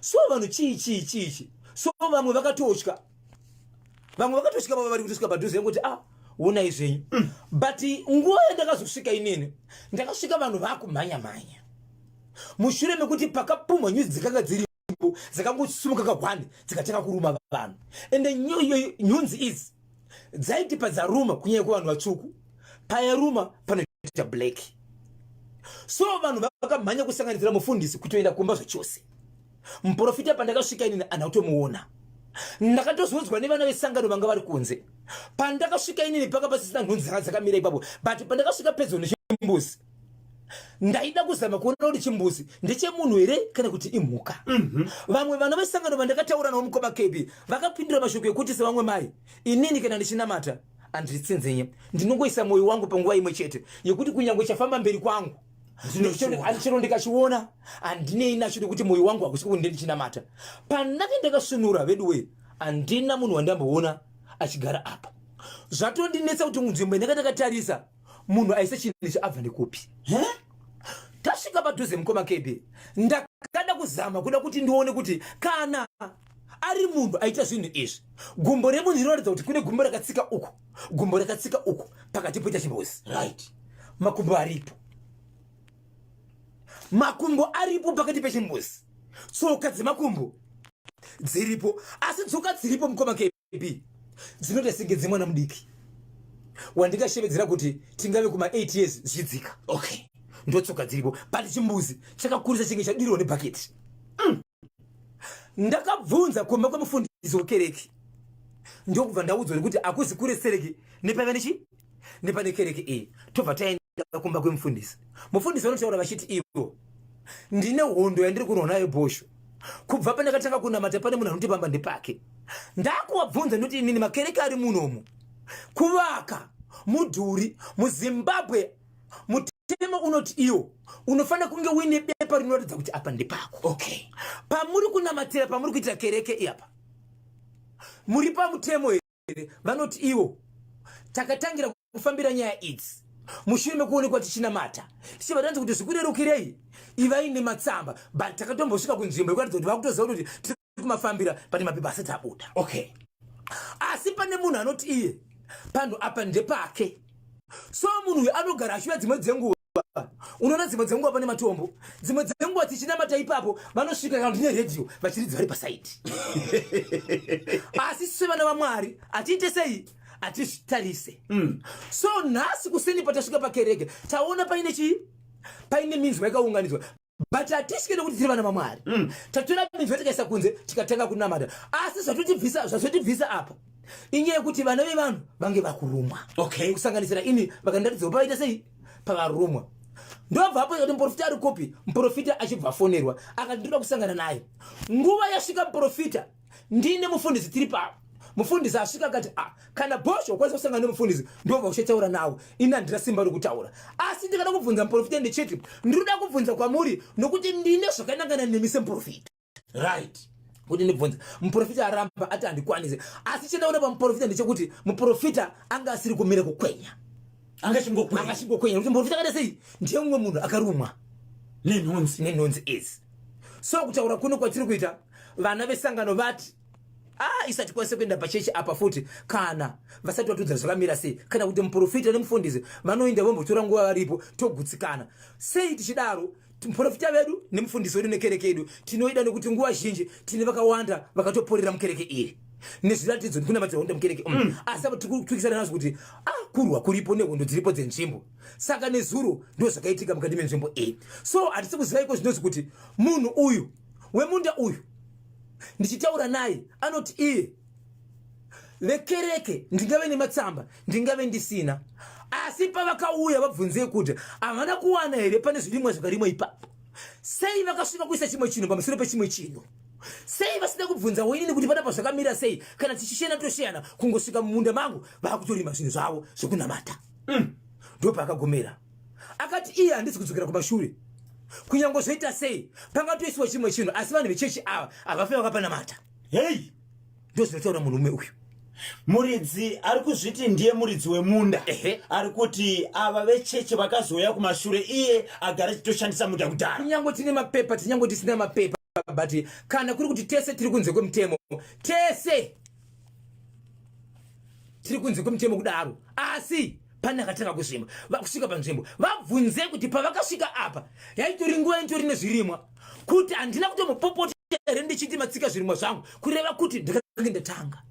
So vanhu, chii chii chiichi? So vamwe vakatotya, vamwe vakatosvika vava vari kutosvika padhuze yekuti, ah, onai zvenyu. But nguva yandakazosvika inini, ndakasvika vanhu vakumhanya mhanya mushure mekuti pakapumhwa nyuzi dzakanga dziripo, dzakangosumuka kahwani, dzikatanga kuruma vanhu. Ende nhunzi idzi Dzaiti padzaruma, kunyanya kuvanhu vatsvuku, payaruma panoita black. So vanhu vakamhanya kusanganisira mufundisi kutoenda kumba zvachose. Muprofita pandakasvika inini handina kutomuona. Ndakatozoudzwa nevana vesangano vanga vari kunze. Pandakasvika inini panga pasisina nhunzi dzanga dzakamira ipapo, but pandakasvika pedyo nechimbuzi ndaida kuzama kuona kuti chimbuzi ndechemunhu here kana kuti imhuka. Vamwe vana vesangano vandakataura navo, mukoma KB, vakapindura mashoko ekuti, sevamwe mai, inini kana ndichinamata handitsinzinye, ndinongoisa mwoyo wangu panguva imwe chete yekuti kunyange chafamba mberi kwangu chero ndikachiona handinei nacho, nekuti mwoyo wangu hakusi kuti ndichinamata. Pandake ndakasvinura vedu wee, handina munhu wandamboona achigara apa. Zvatondinetsa kuti munzvimbo ndanga ndakatarisa munhu aise chinhu ichi abva nekupi. Tasvika padhuze, mukoma KB, ndakada kuzama kuda kuti ndione kuti kana ari munhu aita zvinhu izvi, gumbo remunhu rinoratidza kuti kune gumbo rakatsika uku, gumbo rakatsika uku, pakati poita chimbuzi. Makumbo aripo, makumbo aripo pakati pechimbuzi, tsoka dzemakumbo dziripo, asi tsoka dziripo, mukoma KB, dzinoita senge dzemwana mudiki wandingashevedzera kuti tingave kuma 8 years zvichidzika. Ndotsoka dziripo, but chimbuzi chakakurisa chinge chadirwa nebhaketi. Ndakabvunza kumba kwemufundisi wekereke, ndokubva ndaudzwa nekuti hakuzi kure sereki nepaiva nechi nepane kereke iyi. Tobva taenda kumba kwemufundisi. Mufundisi vanotaura vachiti ivo, "Ndine hondo yandiri kurwa nayo, Bhosho. Kubva pandakatanga kunamata, pane munhu anoti pamba ndepake." Ndakuvabvunza ndoti, "Inini makereke ari munomu kuvaka mudhuri muZimbabwe, mutemo unoti iwo unofanira kunge uine bepa rinoratidza kuti apa ndepako. Pamuri kunamatira, pamuri kuitira kereke iapa, muri pamutemo here?" Vanoti ivo, "Takatangira kufambira nyaya idzi mushure mekuonekwa tichinamata, tichibva tanzi kuti zvikurerukirei, ivai nematsamba. But takatombosvika kunzvimbo yekuratidza kuti vakutoziva kuti tiri kumafambira, pane mapepa asati abuda." Asi pane munhu anoti iye panhu apa ndepake. So munhu uyu anogara achiuya dzimwe dzenguva. Unoona dzimwe dzenguva pane matombo, dzimwe dzenguva tichinamata ipapo vanosvika kana ndine redhiyo vachiridza vari pasaidi. Asi sevana vaMwari hatiite sei? Hatizvitarise. So nhasi kuseni patasvika pakereke, taona paine chii? Paine minzwa yakaunganidzwa, but hatisvike nekuti tiri vana vaMwari. Tatora minzwa tikaisa kunze, tikatanga kunamata. Asi zvatotibvisa apa inyaya yekuti vana vevanhu vange vakurumwa, kusanganisira ini. Vakandiratidza pavaita sei, pavarumwa. Ndobva apo kuti muprofita ari kupi? Muprofita achibva afonerwa, akati, "Ndoda kusangana naye." Nguva yasvika muprofita, ndine mufundisi tiri pavo. Mufundisi asvika akati, "Ah, kana Bhosho ukwanisa kusangana nemufundisi, ndobva uchataura nawo. Ini handina simba rokutaura, asi ndikada kubvunza muprofita ndichiti ndinoda kubvunza kwamuri nokuti ndine zvakanangana nemi semuprofita." Kuti ndibvunze muprofita, aramba, ati handikwanisi. Asi chendaona pamuprofita ndechekuti muprofita anga asiri kumira kukwenya. Angachingokwenya. Angachingokwenya, nekuti muprofita akaita sei? Ndiye mumwe munhu akarumwa nenhunzi. Nenhunzi idzi. So kutaura kuno kwatiri kuita, vana vesangano vati, "Ah, isati tikwanise kuenda pachechi apa futi kana vasati vatiudza zvakamira sei, kana kuti muprofita nemufundisi vanoenda vombotora nguva varipo, togutsikana." Sei tichidaro? Muprofita vedu nemufundisi wedu nekereke yedu tinoida, nekuti nguva zhinji tine vakawanda vakatoporera mukereke iri nezviratidzo nekunamatira honda mukereke. Asi apo tiri kupikisana nazvo kuti ah, kurwa kuripo nehondo dziripo dzenzvimbo. Saka nezuro ndo zvakaitika mukati menzvimbo iyi. So hatisi kuziva iko zvinozi kuti munhu uyu wemunda uyu, ndichitaura naye anoti iye, "Vekereke, ndingave nematsamba, ndingave ndisina, asi pavakauya vabvunzei kuti havana kuwana here pane zvirimwa zvakarimwa ipapo. Sei vakasvika kuisa chimwe chinhu pamusoro pechimwe chinhu? Sei vasina kubvunzawo inini kuti panapa zvakamira sei? Kana tichishena tosheyana. Kungosvika mumunda mangu vakutorima zvinhu zvavo zvekunamata." Ndopaakagomera akati iye, "Handisi kudzokera kumashure kunyange zvoita sei. Pangatoisiwa chimwe chinhu, asi vanhu vechechi ava havafe vakapanamata." Hei. Ndo zvinotaura murume uyu. Muridzi ari kuzviti ndiye muridzi wemunda. Ari kuti ava vechechi vakazouya kumashure, iye agara achitoshandisa munda kudhara. Kunyange tine mapepa, tinyange tisina mapepa, but kana kuri kuti tese tiri kunze kwemutemo, tese tiri kunze kwemutemo kudaro. Asi pane akatanga kuzvimba kusvika panzvimbo, vabvunze kuti pavakasvika apa yaitori nguva itori nezvirimwa, kuti handina kutomupopota here ndichiti matsika zvirimwa zvangu, kureva kuti ndakange ndatanga.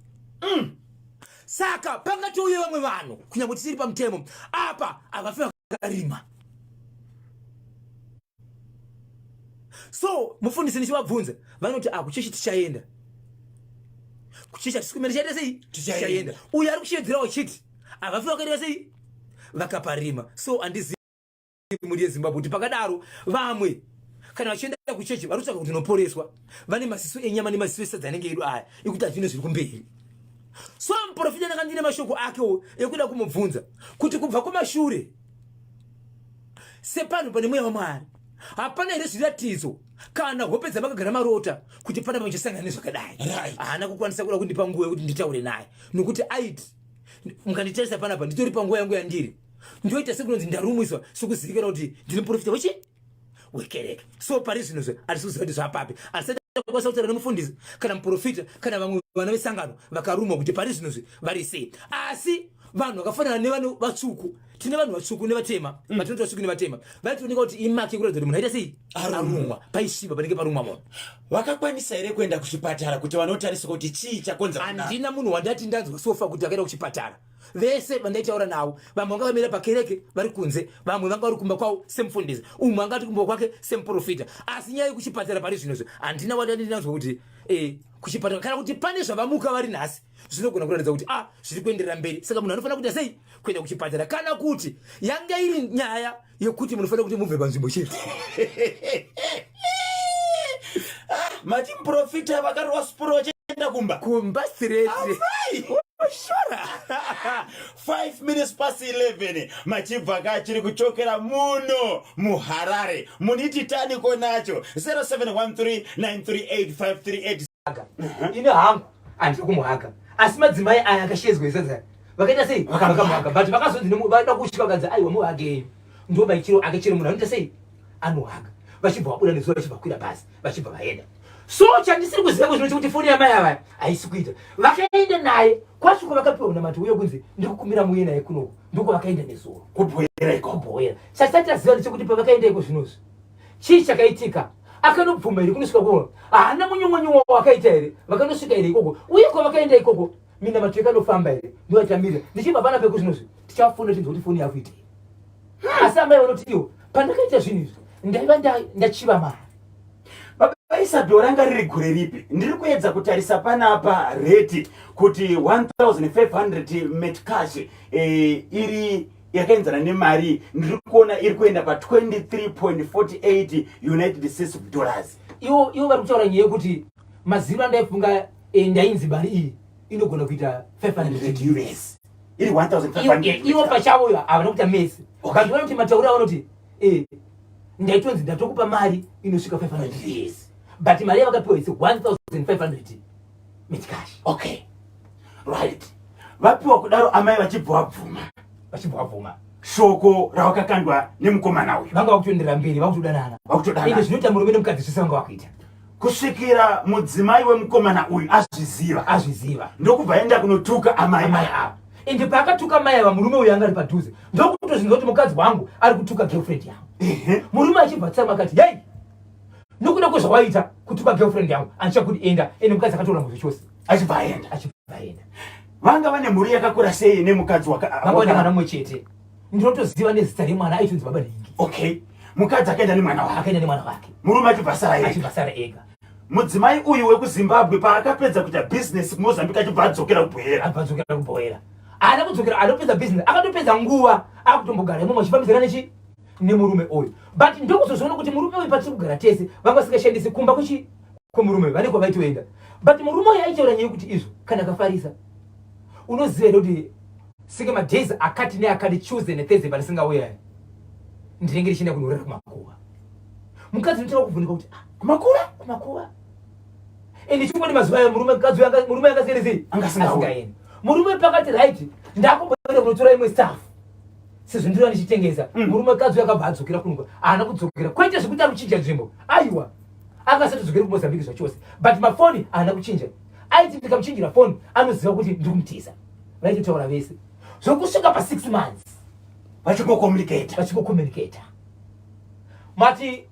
Saka pangatouye vamwe vanhu kunyange tisiri pamutemo apa havafi vakarima. So mufundisi ndichivabvunza vanoti ah, kuchechi tichaenda, kuchechi hatisi kumira, tichaita sei? Tichaenda. Uyo ari kuchiedzerawo chiti havafi vakaita sei? Vakaparima. So handizivi mhuri yeZimbabwe kuti pakadaro vamwe kana vachienda kuchechi vari kutsvaga kuti unoporeswa, vane maziso enyama nemaziso esadza anenge edu aya ekuti hazvine zviri kumberi. So muprofita ndanga ndine mashoko akewo ekuda kumubvunza kuti kubva kumashure sepanhu pane mweya waMwari hapana here zviratidzo kana hope dzamakagara marota kuti pana pamwe nezvakadai? Haana kukwanisa kuda kundipa nguva yekuti nditaure naye nokuti aiti mukanditarisa panapa nditori panguva yangu yandiri ndoita sekunonzi ndarumwiswa sekuzivikanwa kuti ndini muprofita wechi wekereke. So pari zvino zve hatisi kuziva kuti zvapapi, hatisati takwanisa kutaura nemufundisi kana muprofita kana vamwe vana vesangano vakarumwa kuti pari zvino zve vari sei. Asi vanhu vakafanana nevanhu vatsvuku, tine vanhu vatsvuku nevatema, vatinoti vatsvuku nevatema vaitooneka kuti imaki yekuratidza kuti munhu aita sei, arumwa, paisviba panenge parumwa munhu. Vakakwanisa here kuenda kuchipatara kuti vanotariswa kuti chii chakonzera kudaro? Handina munhu wandati ndanzwa sofa kuti akaenda kuchipatara. Vese vandaitaura navo vamwe vanga vamira pakereke vari kunze, vamwe vanga vari kumba kwavo semufundisi, umwe anga ati kumba kwake semuprofita. Asi nyaya yekuchipatara pari zvino handina wandati ndanzwa kuti kuchipatara kana kuti pane zvavamuka vari nhasi zvinogona kuratidza kuti zviri kuenderera mberi, saka munhu anofanira kuita sei kuenda kuchipatara, kana kuti yanga iri nyaya yekuti munofanira kuti mubve panzvimbo chete. Mati muprofita vakarova sipuro vachienda kumba? Kumba straight. Shora. 5 minutes past 11 machibva kachiri kuchokera muno muHarare muniti taniko nacho 0713938538. Ini hangu handiri kumuhaga, asi madzimai aya akashedzwa isadza vakaita sei vakamuhaga, but vakazonzi vada kusvika vakanzi aiwa muhagei, ndo maitiro ake chero munhu anoita sei anohaga. Vachibva vabuda nezuva vachibva kwira bhazi vachibva vaenda. So chandisiri kuziva kuzvino chekuti foni yamai ava haisi kuita. Vakaenda naye kwasvika vakapiwa munamato uye kunzi ndikukumbira muuye naye kunoku, ndiko vakaenda nezuro kubhoera iko kubhoera. Chatisati taziva ndechekuti pavakaenda iko zvinozvi chii chakaitika, akanobvuma here kunosvika kuno, haana munyumwanyumwa wakaita here, vakanosvika here ikoko, uye kwavakaenda ikoko minamato yakanofamba here, ndovatamira ndichibva pana peko zvinozvi tichafona chinzwa kuti foni yakuitei. Asi amai vanoti iwo pandakaita zvinhu izvi ndaiva ndachiva mari. Baba Isabel, ranga riri gore ripi? Ndiri kuedza kutarisa panapa rate kuti 1500 metcash iri yakaenzana nemari ndiri kuona iri kuenda pa 23.48 United States of dollars. Iwo vari kutaura nyaya yekuti maziro andaifunga ndainzi mari iyi inogona kuita 500 US iri 1500. Iwo pachavo iwo havana kuita mesi, but vanoti matauro avanoti ndaitonzi ndatokupa mari inosvika 500 US, but mari yavakapiwa isi 1500 metcash. Okay, right, vapiwa kudaro amai vachibva vabvuma, vachibva vabvuma shoko ravakakandwa nemukomana uyu. Vanga vakutoenderera mberi vakutodanana, vakutodanana. Ende zvinoita murume nemukadzi zvese vanga vakuita kusvikira mudzimai wemukomana uyu azviziva, azviziva ndokubva aenda kunotuka amai amai ava. Ende paakatuka mai ava, murume uyu anga ari padhuze ndokutozvinzwa kuti mukadzi wangu ari kutuka girlfriend yangu. Murume achibva tsamwa akati hei, nokuda kwezvawaita kutuka girlfriend yangu andichakuti enda. Ende mukadzi akatora muzvi chose achibva aenda, achibva aenda. Vanga vane mhuri yakakura sei nemukadzi vanga vane mwana mumwe chete, ndinotoziva nezita remwana, aitonzi baba Nhingi. Okay, mukadzi akaenda nemwana wake, akaenda nemwana wake, murume achibva asara ega, achibva asara ega. Mudzimai uyu wekuZimbabwe paakapedza kuita bhizinesi kuMozambique achibva adzokera kuBhoera, achibva adzokera kuBhoera. Haana kudzokera, anopedza bhizinesi akatopedza nguva akutombogara imomo achifambidzana nechi nemurume uyu. But ndokuzozviona kuti murume uyu patiri kugara tese vanga vasingashandisi kumba kuchi kwemurume vane kwavaitoenda. But murume uyu aitaura nyaya yekuti izvo kana akafarisa, unoziva here kuti sike madays akati neakati Tuesday neThursday pandisingauya ndinenge ndichienda kunorara kumakuva. Mukadzi unotaura kuvhunika kuti kumakuva, kumakuva. Ende chokwadi mazuva ayo murume mukadzi uyu murume angasiyane sei Angasingaendi. Murume pakati right ndakumboenda kunotora imwe staff sezvo ndiro ndichitengesa. Murume mukadzi uyu akabva adzokera kunuka, haana kudzokera kwete zvekuti ari kuchinja nzvimbo, aiwa akasatodzokera kuMozambique zvachose, but mafoni haana kuchinja. Aiti ndikamuchinjira foni anoziva kuti ndiri kumutiza. Vaitotaura vese zvokusvika pa 6 months vachingocommunicata, vachingocommunicata. Mati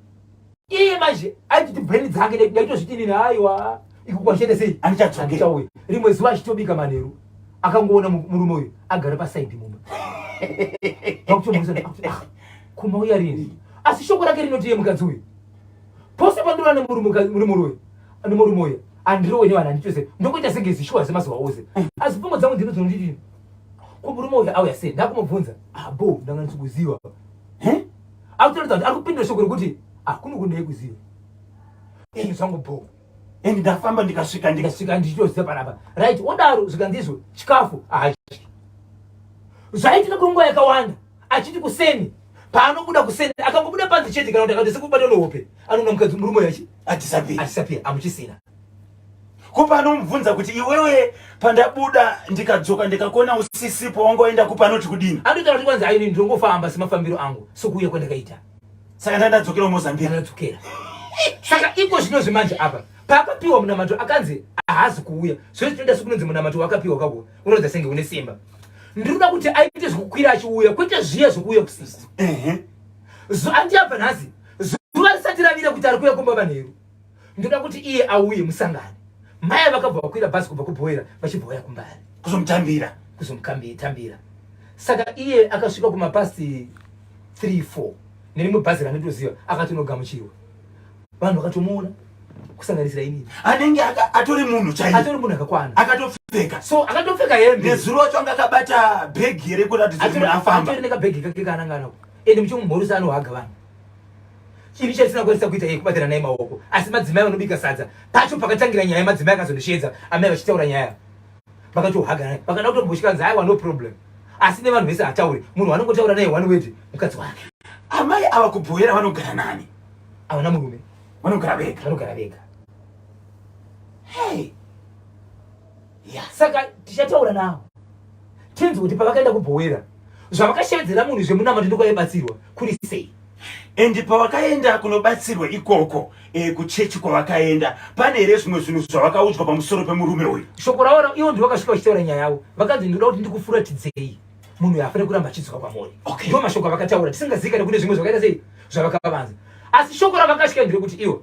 iye manje aitoti brain dzake ndaitozviti nini aiwa iko kwachete sei Andichadzokeri. Andichauya. Rimwe zuva achitobika manheru Akangoona murume uyu agara pasaidi mumba, vakutomuisa ah, kumauya rini? Asi shoko rake rinoti iye mukadzi uyu, pose pandinoona nemurume uyu, nemurume uyu handirowe nevanhu, handitose ndokuita senge zishuwa semazuva ose. Asi pfungwa dzangu ndino dzinonditi, ko murume uyu auya sei? Ndakumubvunza, abo ah, ndanga ndisikuziva. Akutoratidza kuti ari kupindura shoko rekuti hakuna kundei kuziva zvinhu zvangu bo. And ndafamba ndikasvika. Ndikasvika ndichitoziva panapa, right? Odaro zvikanzizvo chikafu haadyi. Zvaitika kwenguva yakawanda, achiti kuseni paanobuda kuseni, akangobuda panze chete, kana kuti akati sekubata nehope, anoona mukadzi, murume yachi adisappear. Adisappear, amuchisina. Ko panomubvunza kuti, iwewe, pandabuda ndikadzoka ndikakuona usisipo, wangoenda kupi, anoti kudini? Anotaura kuti kwanzi aini ndinongofamba semafambiro angu, sokuuya kwandakaita. Saka ndandadzokera kuMozambique. Ndadzokera. Saka iko zvinozvi manje apa paakapiwa munamato akanzi haazi kuuya, zvose tinoita sekunonzi munamato wakapiwa kako unoratidza senge une simba. Ndinoda kuti aite zvekukwira achiuya, kwete zviya zvekuuya kusisi. Andiyabva nhasi zuva risati ravira kuti ari kuuya kumba manheru. Ndoda kuti iye auye musangane. Mai vakabva vakwira bhazi kubva kuBhoera vachibva vauya kuMbare. Kuzomutambira. Kuzomutambira. Saka iye akasvika kumapast 3 4 nerimwe bhazi randitoziva, akatonogamuchirwa, vanhu vakatomuona, kusanganisira inini. Anenge atori munhu chaiye. Atori munhu akakwana. Akatopfeka. So akatopfeka hembe. Nezuro wacho anga akabata bhegi here kuratidza kuti munhu afamba? Atori nekabhegi kake kaanangana, ende muchimumhorisa anohaga vanhu. Chini chatisina kwanisa kuita iye kubatana naye maoko. Asi madzimai vanobika sadza pacho pakatangira nyaya, madzimai akazondishedza amai vachitaura nyaya, vakatohaga naye, vakada kutomboshikanzi, aiwa, no problem. Asi nevanhu vese hatauri, munhu wanongotaura naye one word, mukadzi wake. Amai ava kuBhoera vanogara nani? Havana murume. Vanogara vega? Vanogara vega. Hey. Yeah. Saka tichataura navo tinzwe kuti pavakaenda kuBhowera zvavakashevedzera munhu zvemunamato ndokwaibatsirwa kuri sei. And pavakaenda kunobatsirwa ikoko, kuchechi kwavakaenda, pane here zvimwe zvinhu zvavakaudzwa pamusoro pemurume uyu? Shoko ravo ivo ndivo vakasvika vachitaura nyaya yavo, vakanzi, ndinoda kuti ndikufuratidzei munhu uyu haafaniri kuramba achidzoka kwamuri. Ndo mashoko avakataura, tisingazivi kana kune zvimwe zvakaita sei zvavakavanza. Asi shoko ravakasvika nderekuti ivo,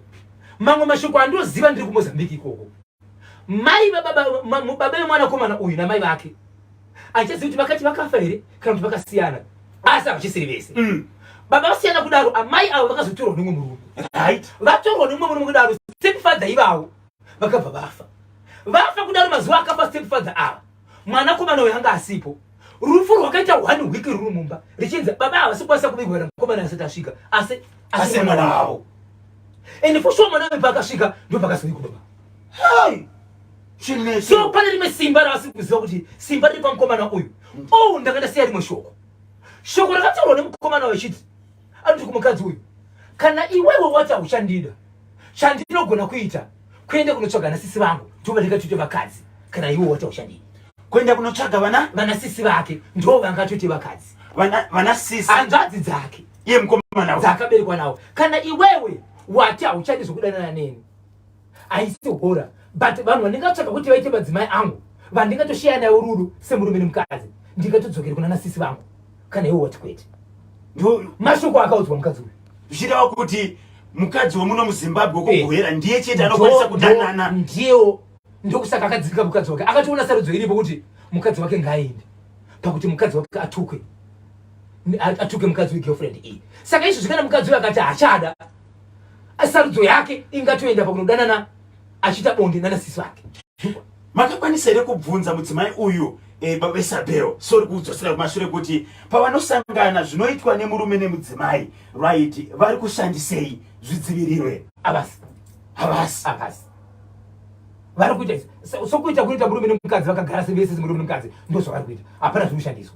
mamwe mashoko andoziva ndiri kuMozambique ikoko, mai vababa, baba vemwanakomana uyu namai vake, handichazivi kuti vakati vakafa here kana kuti vakasiyana, asi havachisiri vese. Baba vasiyana kudaro, amai avo vakazotorwa nemumwe murume. Vatorwa nemumwe murume kudaro, stepfather ivavo vakabva vafa. Vafa kudaro, mazuva akafa stepfather ava, mwanakomana uyu anga asipo. Rufu rwakaita one week ruri mumba, richinzi baba havasi kukwanisa kuvigwa kana mukomana asati asvika, asi asi mwana wavo. And for sure mwana uyu paakasvika ndo pakazovigwa baba. Hey! Chinetso. So pane rimwe simba ravasiri kuziva kuti simba riri pamukomana uyu. Oh, ndanga ndasiya rimwe shoko. Shoko rakataurwa nemukomana uyu achiti, anoti kumukadzi uyu, kana iwewe wati hauchandida, chandinogona kuita kuenda kunotsvaga nasisi vangu, ndo vandingatoite vakadzi. Kana iwe wati hauchandida, kuenda kunotsvaga vana vanasisi vake, ndo vangatoite vakadzi. Vana sisi? Hanzvadzi dzake. Iye mukomana uyu. Dzakaberekwa nawo. Kana iwewe wati hauchadi zvokudanana neni, haisi hora, but vanhu vandingatsvaga kuti vaite madzimai angu, vandingatoshiya nayo rudo semurume nemukadzi, ndingatodzokere kuna nasisi vangu kana iwe wati kwete. Ndo mashoko akaudzwa mukadzi uyu. Zvichireva kuti mukadzi wemuno muZimbabwe kuBhoera ndiye chete anokwanisa kudanana. Ndiyewo, ndokusaka akadzika mukadzi wake, akatoona sarudzo iripo kuti mukadzi wake ngaaende, pakuti mukadzi wake atukwe, atuke mukadzi wegirlfriend iyi. Saka izvozvi kana mukadzi uyu akati haachada, sarudzo yake ingatoenda pakunodanana achiita bonde nanasisi vake. Makakwanisa here kubvunza mudzimai uyu, baba Isabel, sorry kudzosera kumashure, kuti pavanosangana zvinoitwa nemurume nemudzimai, right, vari kushandisei zvidziviriro here? Havasi. Havasi? Havasi. Vari kuita sokuita kunoita murume nemukadzi vakagara sevese semurume nemukadzi, ndo zvavari kuita, hapana zvinoshandiswa.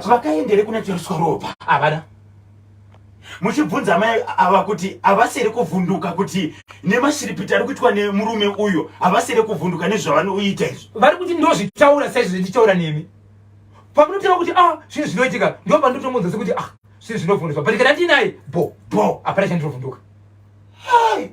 Vakaendere kuna choriswa ropa? Havana. Muchibvunza amai ava kuti havasi here kuvhunduka kuti nemashiripiti ari kuitwa nemurume uyu, havasi here kuvhunduka nezvavanoita izvi? Vari kuti ndozvitaura saizvo zvendichitaura nemi, pamunotaura kuti ah, zvinhu zvinoitika, ndo pandinotomunza sekuti ah, zvinhu zvinovhunduswa, but kana ndinaye bo bo, hapana chandinovhunduka. Hai,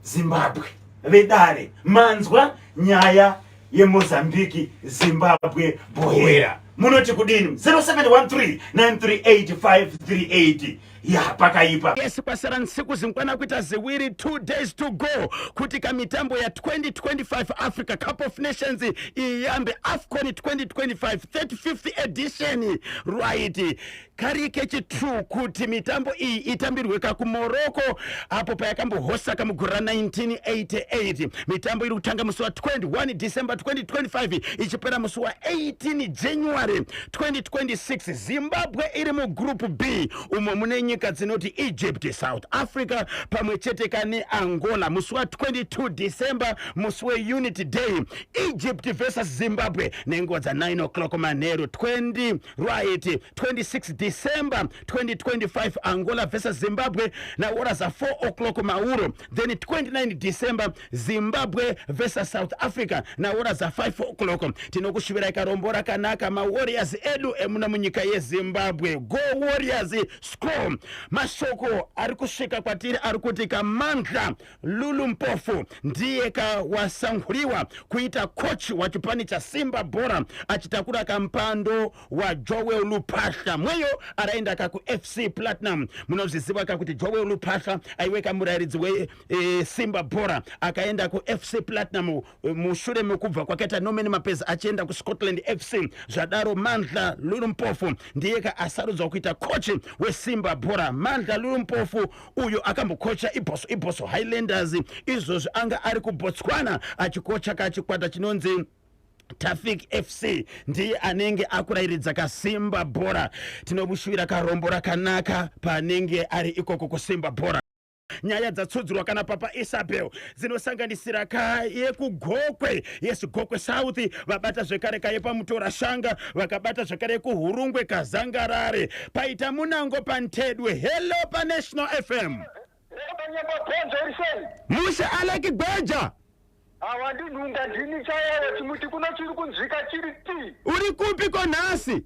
Zimbabwe, vedare, manzwa nyaya yeMozambiki, Zimbabwe, Bohera, munoti kudini? 0713 938 538. Ya, pakaipa. Yes, kwasara nsiku zinkwana kuita ziwiri, 2 days to go, kuti kamitambo ya2025 Africa Cup of Nations iyambe, AFCON 2025 35th edition, right? Kari kechi2 kuti mitambo iyi itambirwe kakuMorocco, apo payakambohosaka mugore ra1988. Mitambo iri kutanga musi wa21 December 2025, ichipera musi wa18 January 2026. Zimbabwe iri mugroup B, umo mune nyika dzinoti Egypt, South Africa pamwe chete kane Angola. Musi wa22 December, musi weUnity Day, Egypt versus Zimbabwe nenguva dza9 o'clock manheru. 20, right, 26 December 2025, Angola versus Zimbabwe naora za4 o'clock mauro. Then 29 December, Zimbabwe versus South Africa naora za5 o'clock. Tinokushuvirai karombo rakanaka, mawarriors edu emuna munyika yeZimbabwe. Go Warriors, score! Mashoko ari kusvika kwatiri ari kuti kaMandla Lulu Mpofu ndiye kawasanguriwa kuita coach wachipani chaSimba Bhora, achitakura kampando waJoel Lupahla mweyo araenda kakuFC Platinum. Munozviziva kakuti Joel Lupahla aiweka murayiridzi weSimba Bhora, akaenda kuFC Platinum mushure mekubva kwakaita Norman Mapeza achienda kuScotland FC. Zvadaro, Mandla Lulu Mpofu ndiye ka asarudzwa kuita coach weSimba Bhora. Mandla Lulu Mpofu uyo akambokocha iBosso Highlanders, izvozvi anga ari kuBotswana achikocha kachikwata chinonzi Tafik FC, ndiye anenge akurayiridza kaSimba Bhora. Tinomushuvira karombo rakanaka paanenge ari ikoko kuSimba Bhora. Nyaya dzatsudzurwa kana Papa Isabel dzinosanganisira kayekuGokwe, yes, Gokwe South, vabata zvekare kayepamutora shanga, vakabata zvekare kuHurungwe kazangarare, paita munango pantedwe. Hello paNational FM. Kanyemba Bhonzo, uri sei? Mushe, Aleki Gweja. Awa, ndinhunga ndini chaiyo. Chimuti kuno chiri kunzwika chiri ti. Uri kupi ko nhasi?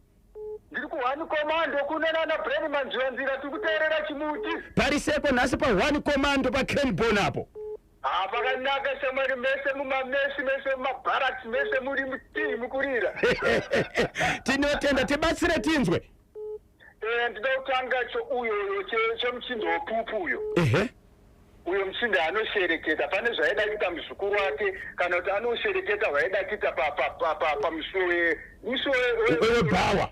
Ndiri kuOne Commando kuno nana Brain Manzviranzira, tiri kuteerera chimuti. Pariseko nhasi pa1 Commando paCranborne apo? Ha, pakanaka shamwari, mese mumamesi, mese mumabharaks, mese muri mutii mukurira. Tinotenda, tibatsire tinzwe. Ndinoda kutanga chouyoyo chemuchindo wepupu uyo. Uyo muchinda anoshereketa pane zvaida kuita muzukuru wake, kana kuti anoshereketa zvaida kuita pamusuwo musuwo webhawa.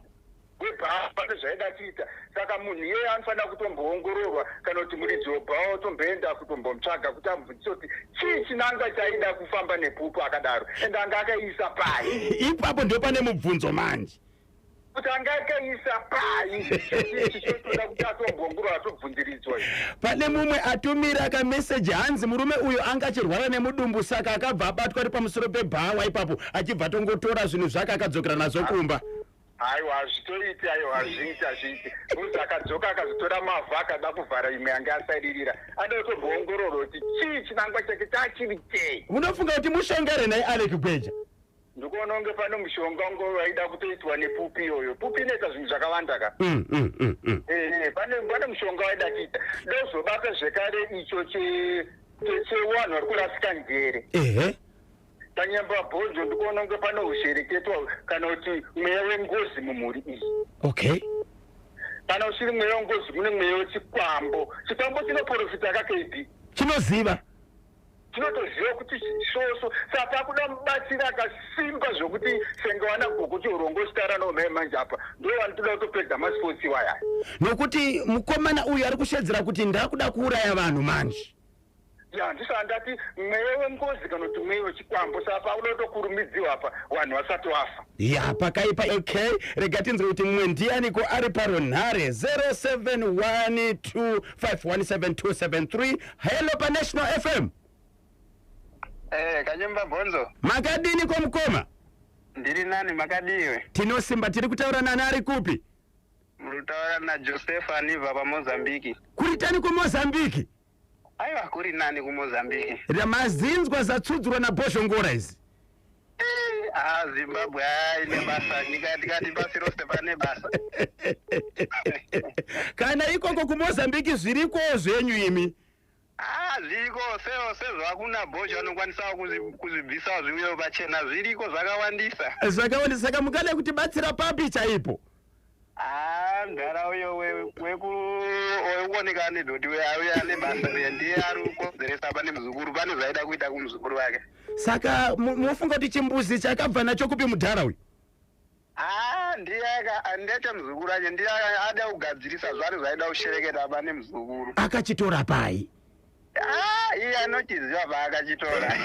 Webhawa, pane zvaida kuita. Saka munhu iyeye anofanira kutomboongororwa, kana kuti muridzi webhawa otomboenda kutombomutsvaga kuti amubvunzise kuti chii chinangwa chaida kufamba nepupu akadaro, ende anga akaisa pai. Ipapo ndo pane mubvunzo manje. Kuti anga akaisa pai, chichotoda kuti atomboongororwa, atobvunziridzwa. Pane mumwe atumira kameseji, hanzi murume uyu anga achirwara nemudumbu, saka akabva abatwa ari pamusoro pebhawa ipapo, achibva atongotora zvinhu zvake akadzokera nazvo kumba. Aiwa, hazvitoiti, aiwa, hazviiti, hazviiti. Muzi akadzoka akazotora mavhu akada kuvhara imwe yanga asaririra. Ada kutomboongororwa kuti chii chinangwa chake chachiri chei. Munofunga kuti mushonga here nhai, Alec Gweja? Ndikuona kunge pane mushonga unge waida kutoitwa nepupi iyoyo. Pupi inoita zvinhu zvakawanda ka. Pane mushonga waida kuita. Ndozobata zvekare icho chevanhu vari kurasika njere. Panyamba Bhonzo, ndikuona kunge pane ushereketwa kana kuti mweya wengozi mumhuri iyi. Kana usiri mweya wengozi, mune mweya wechikwambo. Chikwambo chinoprofita kaKB. Chinoziva. Tinotoziva kuti soso, saka pakuda mubatsiri akasimba zvokuti senge wana gogo chiurongo chitaura nomhee manje apa ndo vanotoda kutopedza masports iwaya. Nokuti mukomana uyu ari kushedzera kuti ndakuda kuuraya vanhu manje. Ya, ndisaka ndati mweya wengozi kana kuti mweya wechikwambo, saka pakuda kutokurumidziwa apa vanhu vasati vafa. Ya, pakaipa. Okay, rega tinzwe kuti mumwe ndianiko ari parunhare. 0712517273. Hello paNational FM. Kanyemba Bhonzo. Makadini komukoma? Ndiri nani, makadiwe? Tinosimba. Tiri kutaura nani, ari kupi? Muri kutaura naJoseph Aniva paMozambiki. Kuritani kuMozambiki? Aiwa, kuri nani kuMozambiki. Mazinzwa zatsudzurwa naBhozhongora izi? Ah, Zimbabwe ine basa, ndikati pasi rose pane basa. Kana ikoko kuMozambiki zviriko zvenyu imi? Ah, zviriko sezvo hakuna Bhozho anokwanisawo kuzvibvisawo zviuye pachena, zviriko zvakawandisa. Zvakawandisa. Saka mungada kutibatsira papi chaipo? Haa mdhara uyo wekuoneka ane dhoti uyo auya ane basa uyo ndiye ari kukonzeresa pane muzukuru pane zvaida kuita kumuzukuru wake. Saka munofunga kuti chimbuzi chakabva nacho kupi mudhara uyu? Haa ndiye ndechemuzukuru acho ndiye ada kugadzirisa zvari zvaida kushereketa pane muzukuru. Akachitora pai? Ah, iye anochiziva paakachitora.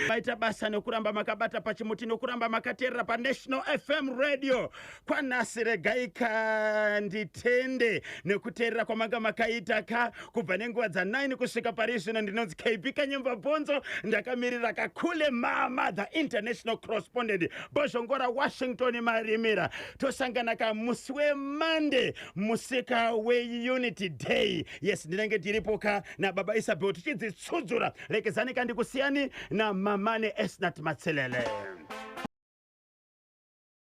Maita basa nekuramba makabata pachimuti nokuramba makateerera paNational FM Radio kwanhasi. Regai kanditende nekuteerera kwamanga makaita ka kubva nenguva dza9 kusvika pari zvino. Ndinonzi KB Kanyemba Bhonzo, ndakamirira kakule mama the international correspondent Bozhongora Washington Marimira. Tosangana kamusi weMonday, musika weUnity Day. Yes, ndinenge ndiripo ka nababa Isabel tichidzitsudzura. Rekezani kandikusiyani namamane Esnat Matselele.